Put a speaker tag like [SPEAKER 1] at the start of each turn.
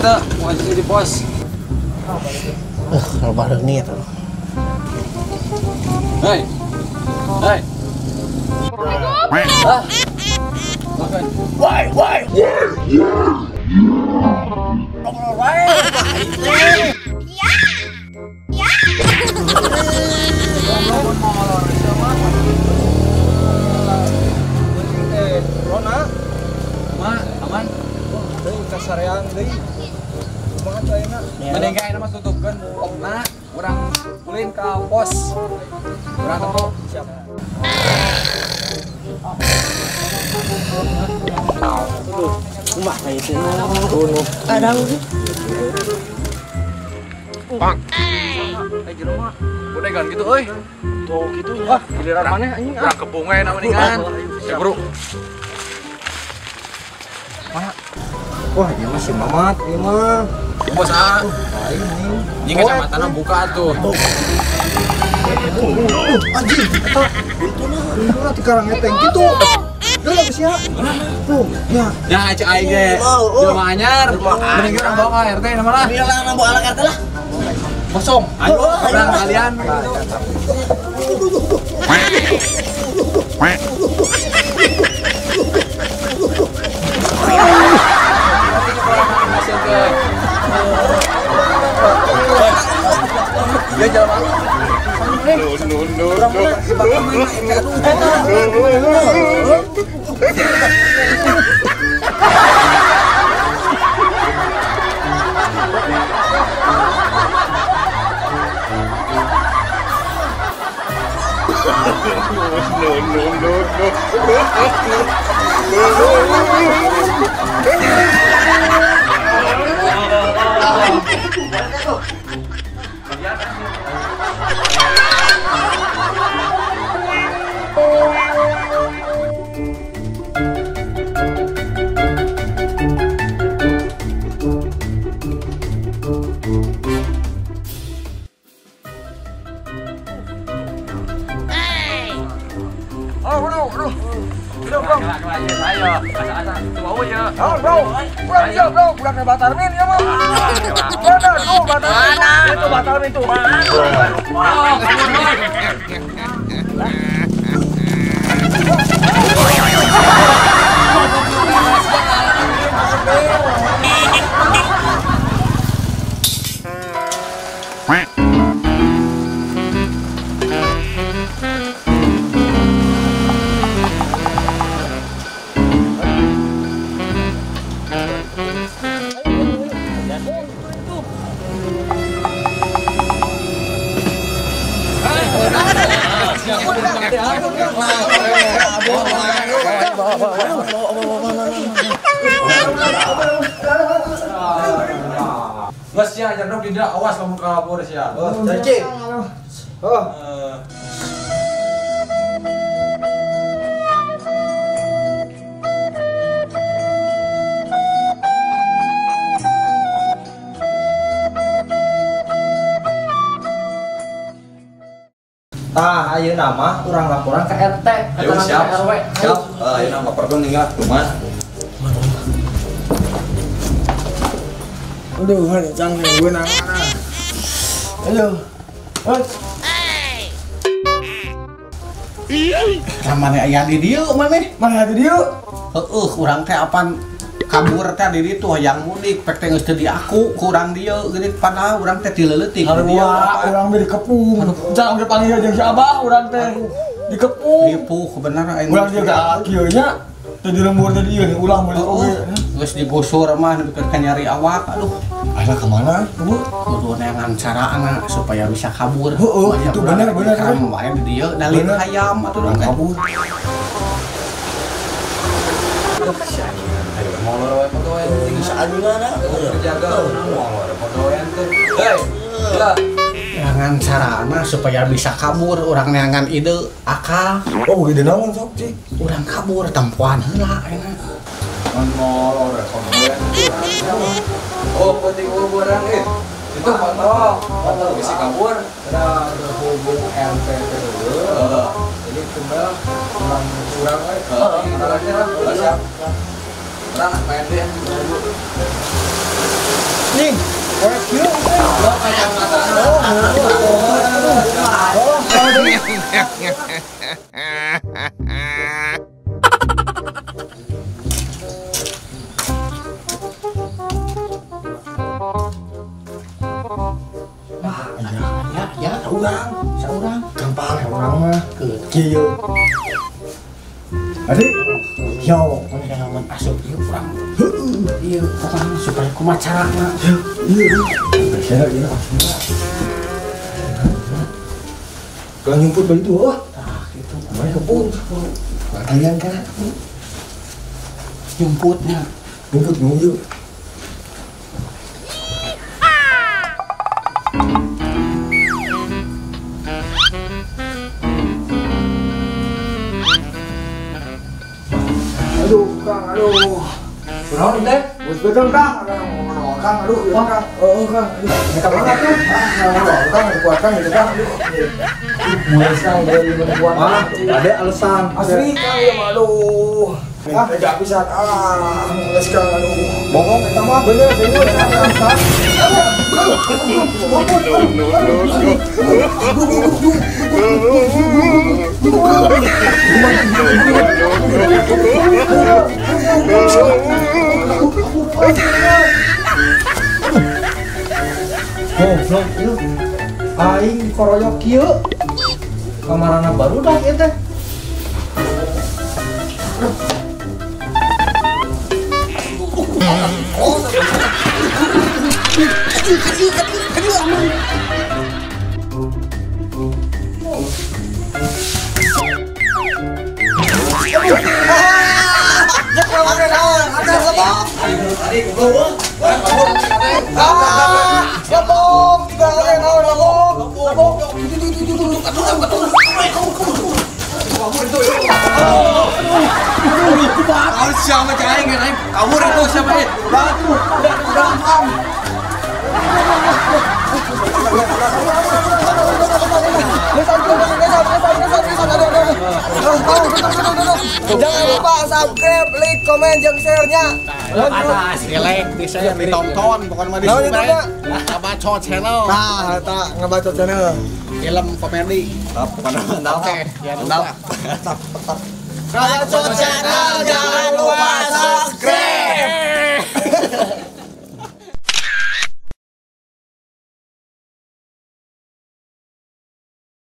[SPEAKER 1] teu posisi di pos.
[SPEAKER 2] Loba reungit.
[SPEAKER 1] Hei. Hei. Ah. Makan.
[SPEAKER 2] Wai, wai. Wai.
[SPEAKER 3] Ya. Ya.
[SPEAKER 4] Rona.
[SPEAKER 1] Ma, aman.
[SPEAKER 4] Deui kasarean deui. Kumaha tuh ayeuna?
[SPEAKER 1] Mending ka ayeuna mah tutupkeun opna, urang ulin ka pos. Urang tempo.
[SPEAKER 4] Siap.
[SPEAKER 2] Aduh, kumaha ieu teh? Kadang
[SPEAKER 1] Bang. Eh jelema. Bodegan gitu euy.
[SPEAKER 4] Tuh kitu nya. Wah, giliran maneh anjing ah.
[SPEAKER 1] Urang kebung we na mendingan. Ya, Bro.
[SPEAKER 4] Mana? Wah, ieu mah si Mamat ieu mah.
[SPEAKER 1] Bos ah.
[SPEAKER 4] Lain anjing.
[SPEAKER 1] Ini kacamatana buka tuh.
[SPEAKER 4] Anjing, eta buntuna ti karang eteng kitu. Geus geus ya. Tuh, ya.
[SPEAKER 1] Ya cek aing ge. Jelema anyar. Mending urang bawa ka RT nama lah.
[SPEAKER 2] Mending urang bawa ka RT lah.
[SPEAKER 1] Kosong. Ayo urang kalian gitu. Dia jalan.
[SPEAKER 5] No no no no. No no no no.
[SPEAKER 4] Oh, bro, kurang ya, bro, kurang ke Batarmin ya, bro. Mana tuh Batarmin? Itu Batarmin tuh.
[SPEAKER 1] Nges ya, jangan tidak awas kamu kabur ya.
[SPEAKER 4] Oh, cacing. Oh. Tah, ayeuna mah urang laporan ke RT,
[SPEAKER 1] ayo siap,
[SPEAKER 4] RW.
[SPEAKER 1] Siap. Ayeuna laporkeun tinggal kumaha.
[SPEAKER 4] Aduh, cang gue nang mana. Ayo. Hoi.
[SPEAKER 2] Lah maneh aya di dieu maneh?
[SPEAKER 4] Maneh aya di dieu?
[SPEAKER 2] Heueuh, urang teh apan kabur teh di ditu hayang mudik pek teh geus teu diaku ku urang dieu geuning padahal urang teh dileuletik di dieu.
[SPEAKER 4] Urang teh dikepung. Jangan oge panggil jeung si Abah urang teh. Dikepung.
[SPEAKER 2] Ripuh bener aing.
[SPEAKER 4] Urang dieu ka kieu nya. Teh di lembur teh dieu ulah meuli oge.
[SPEAKER 2] Geus digusur mah nepi ka nyari awak aduh.
[SPEAKER 4] Alah ka mana?
[SPEAKER 2] Kudu neangan carana supaya bisa kabur.
[SPEAKER 4] Heeh, itu bener bener.
[SPEAKER 2] Kan wae di dieu dalin hayam atuh urang
[SPEAKER 4] kabur.
[SPEAKER 1] Molor wae pagawean ting
[SPEAKER 2] saanjingna
[SPEAKER 1] jaga molor pagawean teh. Hei, ya.
[SPEAKER 2] Neangan carana supaya bisa kabur, urang neangan ide akal.
[SPEAKER 4] Oh, ide naon sok, Cik?
[SPEAKER 2] Urang kabur tempoan heula ayeuna.
[SPEAKER 1] Molor pagawean. Oh, penting urang eh. Itu foto, foto bisa kabur.
[SPEAKER 4] Nah, berhubung RT dulu. Jadi kembali urang urang we.
[SPEAKER 1] Heeh, siap. Orang main deh.
[SPEAKER 4] Nih, poek kieu.
[SPEAKER 2] Lo kacamata.
[SPEAKER 4] Oh,
[SPEAKER 2] Ya, saurang.
[SPEAKER 4] Gampang ya urang mah. Kieu. Adik,
[SPEAKER 2] yo, mun asup ieu urang. Heueuh, ieu pokona supaya kumaha carana.
[SPEAKER 4] Ieu. Bersih ieu. Kalau nyumput begitu, oh.
[SPEAKER 2] Tah kitu.
[SPEAKER 4] Mana kebun? Latihan kan?
[SPEAKER 2] Nyumputnya.
[SPEAKER 4] Nyumput yuk. Aduh, Kang, aduh.
[SPEAKER 1] Kunaon teh?
[SPEAKER 4] Bos betul, Kang. Aduh, Kang, aduh, ya, Kang. Oh, Kang. Aduh, minta banget tuh. Ah, Kang, kuat Kang, gitu, Kang. Aduh. Mulai sekarang dari kuat.
[SPEAKER 1] Ah, ada alasan.
[SPEAKER 4] Asli, Kang, ya, aduh. Ah, tidak bisa. Ah, mulai sekarang, aduh.
[SPEAKER 1] Bohong, eta mah
[SPEAKER 4] bener, serius, Kang.
[SPEAKER 5] No, no, no, no.
[SPEAKER 1] Goblok ieu. Aing dikoroyok kieu. Kamarana barudak ieu teh. Siapa cai aing kabur itu siapa eh? Udah udah.
[SPEAKER 4] Jangan lupa subscribe, like, komen, dan share-nya.
[SPEAKER 2] Atas, like, di share, ditonton, pokoknya mah di subscribe. Ngebacot channel.
[SPEAKER 4] Nah, tak ngebacot channel.
[SPEAKER 2] Film komedi. Mantap. Oke, ya mantap.
[SPEAKER 4] Ngebacot channel, jangan lupa subscribe.